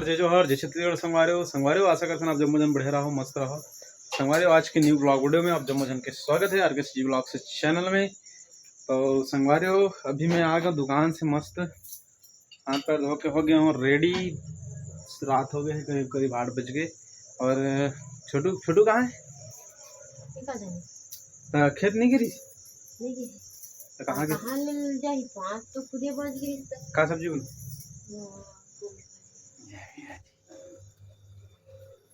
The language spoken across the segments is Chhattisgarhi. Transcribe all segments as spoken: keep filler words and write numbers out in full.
जय जोहार, जय छत्तीसगढ़ संगवारी हो। संगवारी हो, आशा करथन आप जम्मो जन बढ़िया रहो, मस्त रहो। संगवारी हो, आज के new vlog video में आप जम्मो जन के स्वागत है आरकेसीजी vlogs channel में। तो संगवारी हो, अभी मैं आ गया दुकान से मस्त हाथ पैर धो के हो गया हूँ ready। रात हो गए है करीब करीब आठ बज गए। और छोटू, छोटू कहाँ है? खेत नहीं गिरी? नहीं गिरी। तो कहाँ गिरी? कहाँ ले जाही? पाँच तो खुदे बज गिरी। का सब्जी बना?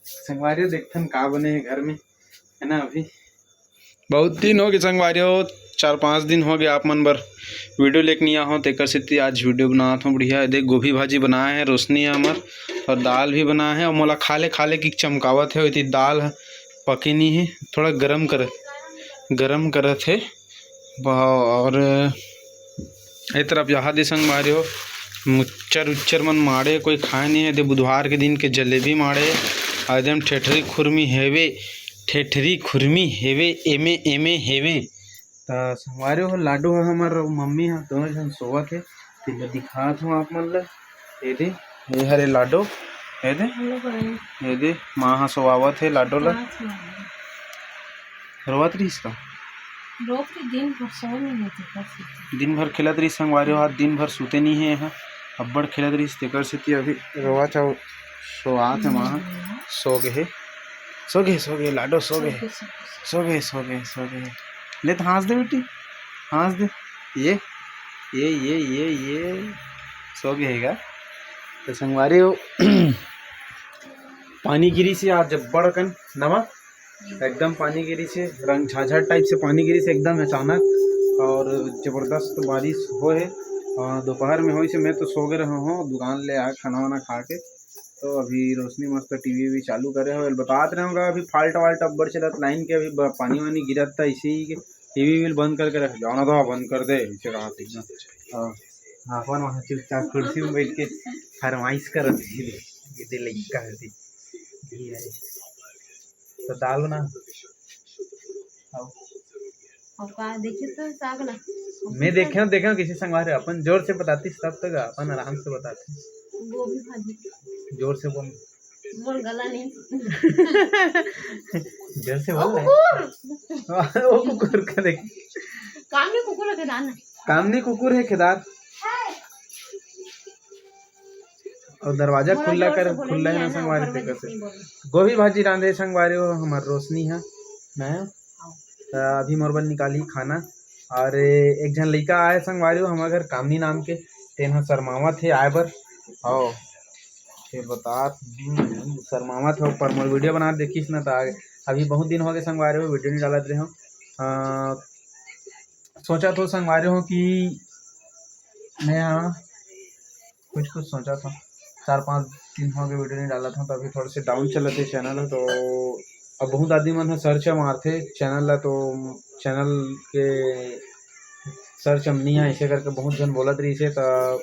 संगवारी हो, देखथन का बने हे घर में, है ना। अभी बहुत दिन हो गए संगवारी हो, चार पाँच दिन हो गए आप मन बर video लेके नहीं आहो, तेकर सेती आज video बनात हूँ। बढ़िया देख, गोभी भाजी बनाए है रोशनी हमर, और दाल भी बनाए है। और मोला खाले खाले की चमकावत है, इतनी दाल ह पके नहीं है, थोड़ा गरम कर, गरम करत है। और ए तरफ यहाँ दे संगवारी हो, मुच्चर उच्चर मन माड़े, कोई खाए नहीं है। दे बुधवार के दिन के जलेबी माड़े, एकदम ठेठरी खुरमी हेवे, ठेठरी खुरमी हेवे, एमे एमे हेवे। त संगवारी हो, लाडो ह हमर मम्मी ह, दोनों झन सोवत हे। तेला दिखात हूँ आप मन ल। ये दे, ये हरे लाडो, ये दे, ये दे, माँ ह सोवावत हे लाडो ल। रोवत रहिस का? रोज के दिन भर सोए में नहीं, तेकर सेती। दिन भर खेलत रहिस संगवारी हो, आज दिन भर सुते नहीं हे यहाँ, अब्बड़ खेलत रहिस, तेकर सेती अभी रोवत हे, सोआत हे माँ, सो गे हे, सो गे, सो गे, लाडो सो गे, सो गे, सो गे, सो गे। ले तो हाँस दे बेटी, हाँस दे, ये, ये, ये, ये, ये सो गे हे गा। तो संगवारी हो, पानी गिरी से आज अब्बड़ कन नवा एकदम पानी गिरी से, रंग झाझर type से पानी गिरी से एकदम अचानक, और जबरदस्त बारिश हो हे। अ, दोपहर में होइस हे, मैं तो सो गे रहा हूँ दुकान ले आए खाना वाना खा के। तो अभी रोशनी मस्त टीवी भी चालू करे हो, बतात रहे होगा अभी fault वाल्ट अब्बड़ चलत लाइन के, अभी ब-, पानी वानी गिरत था इसी के टीवी भी बंद करके रख जाना था, बंद कर दे इसे कहा थी ना। हाँ, अपन वहाँ चुपचाप कुर्सी में बैठ के फरमाइश करत थी, ये दे लइका है थी। ये है। तो दाल बना। आओ। और का देखे तो साग ला। मैं देखे हूँ, देखे हूँ किसी संगवारी, अपन जोर से बताती तब तक अपन आराम से बताते। गोभी भाजी। जोर से बोल। बोल गला नहीं। जोर से बोल ना। कुकुर। वो कुकुर का देख। काम नहीं कुकुर के दाना। काम नहीं कुकुर है केदार। और दरवाजा बोला खुला जोर से कर, बोले, खुला नहीं है ना आना, संगवारी ऊपर में तेकर से। नहीं बोले। गोभी भाजी रांधे संगवारी हो हमर रोशनी है, मैं। त अभी मोर बर निकाली खाना। और एक झन लइका आए संगवारी हो हमर घर कामनी नाम के, तेन ह शर्मावत हे आए बर। आओ, फिर बतात हूँ, शर्मावत हो, पर मोर video बना देखिस ना, त आ-, अभी बहुत दिन हो गए संगवारी हो, video नहीं डालत रहे हो। अ, सोचा तो संगवारी हो कि मैं यहाँ कुछ कुछ सोचा था, चार पाँच दिन हो गए video नहीं डाला था, तो अभी थोड़े से down चलत हे channel ह। तो अब बहुत आदमी मन ह search मारथे channel ला, तो channel के search में नहीं आए, ऐसे करके बहुत झन बोलत रहिस हे। तो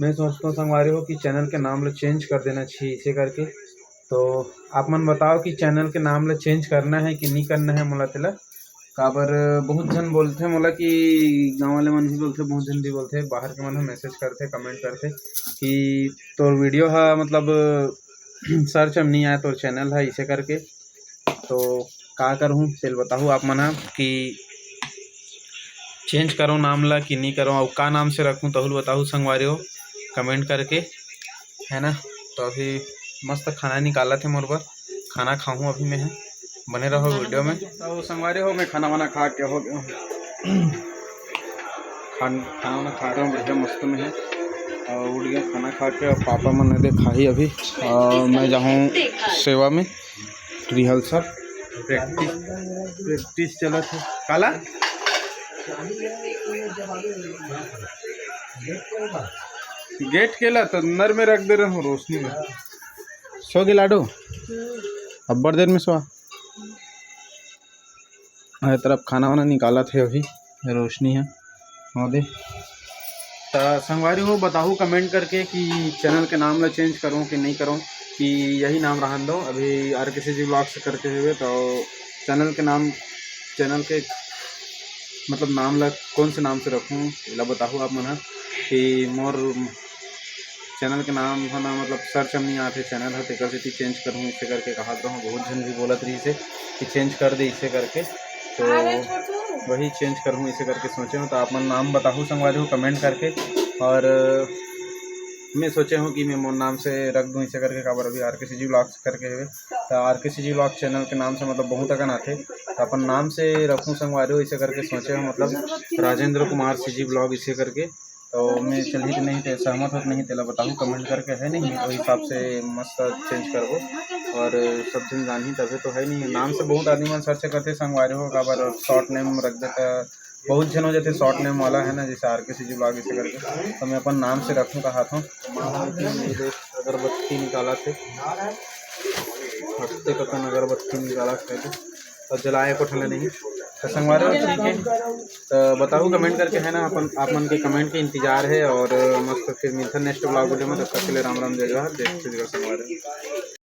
मैं सोचता हूँ संगवारी हो कि channel के नाम ला change कर देना चाहिए, ऐसे करके। तो आप मन बताओ कि channel के नाम ला change करना है कि नहीं करना है, मोला तेला काबर बहुत झन बोलथे मोला कि गाँव वाले मन भी बोलथे, बहुत झन भी बोलथे, बाहर के मन ह message करथे, comment करथे कि तोर video ह मतलब search में नहीं आए तोर channel ह, इसे करके। तो का करहूँ तेल बताहू आप मन ह कि change करो नाम ला कि नहीं करो, अउ का नाम से रखूँ तहुल बताहू संगवारी हो comment करके, है ना। तो अभी मस्त खाना निकालत हे मोर बर, खाना खाहूँ अभी मैं ह, बने रहो video में। तो संगवारी हो, मैं खाना वाना खा के हो गया हूँ। खान-, खाना वाना खा रहे हूँ, बढ़िया मस्त में है। और उठ गया खाना खा के, और पापा मन ने दे खाही अभी, और मैं जाहूँ सेवा में, rehearsal, practice, practice चलत है। काला? Gate केला तो अंदर में रख दे रहे हूँ रोशनी में। सो गे लाडो, अब्बड़ देर में सो। ए तरफ खाना वाना निकालत हे अभी रोशनी ह। हाँ दे। त संगवारी हो, बताहू comment करके कि channel के नाम ला change करूँ कि नहीं करूँ, कि यही नाम रहन दो। अभी आरकेसीजी vlogs करके हुए तो channel के नाम, channel के मतलब नाम ला कौन से नाम से रखूँ, एला बताहू आप मन ह कि मोर चैनल के नाम ह ना, मतलब, सर्च में नहीं आते चैनल ह, तेकर सेती चेंज करहूँ इसे करके कहत रहूँ। बहुत झन भी बोलत रहिस हे कि चेंज कर दे इसे करके, तो वही चेंज करहूँ इसे करके सोचे हूँ। तो आप मन नाम बताहू संगवारी हो कमेंट करके, और मैं सोचे हूँ कि मैं मोर नाम से रख दूँ इसे करके, काबर अभी आर के सी जी ब्लॉग्स करके हवे, तो आर के सी जी ब्लॉग चैनल के नाम से, मतलब, बहुत अकन आथे, तो अपन नाम से रखूँ संगवारी हो इसे करके सोचे हूँ, मतलब, राजेंद्र कुमार सी जी ब्लॉग इसे करके। तो मैं चलही कि नहीं, ते सहमत होत नहीं, तेला बताहू कमेंट करके, है नहीं, वही हिसाब से मस्त चेंज करबो। और सब झन जानही तभे तो, है नहीं, नाम से बहुत आदमी मन सर्च करथे संगवारी हो, काबर शॉर्ट नेम रख देता। बहुत झन हो जाथे शॉर्ट नेम वाला, है ना, जैसे आर के सी जी ब्लॉग इसे करके, तो मैं अपन नाम से रखूँ कहत हूँ। माला के लिए अगरबत्ती निकाला थे, हफ्ते का कन अगरबत्ती निकाला थे, और जलाए को ठले नहीं। तो संगवारी हो, ठीक है, तो बताहू कमेंट करके, है ना, अपन आप मन के कमेंट के इंतजार है। और मस्त फिर मिलता नेक्स्ट ब्लॉग वीडियो में, तब तक के लिए राम राम, जय जोहार, जय छत्तीसगढ़ संगवारी हो।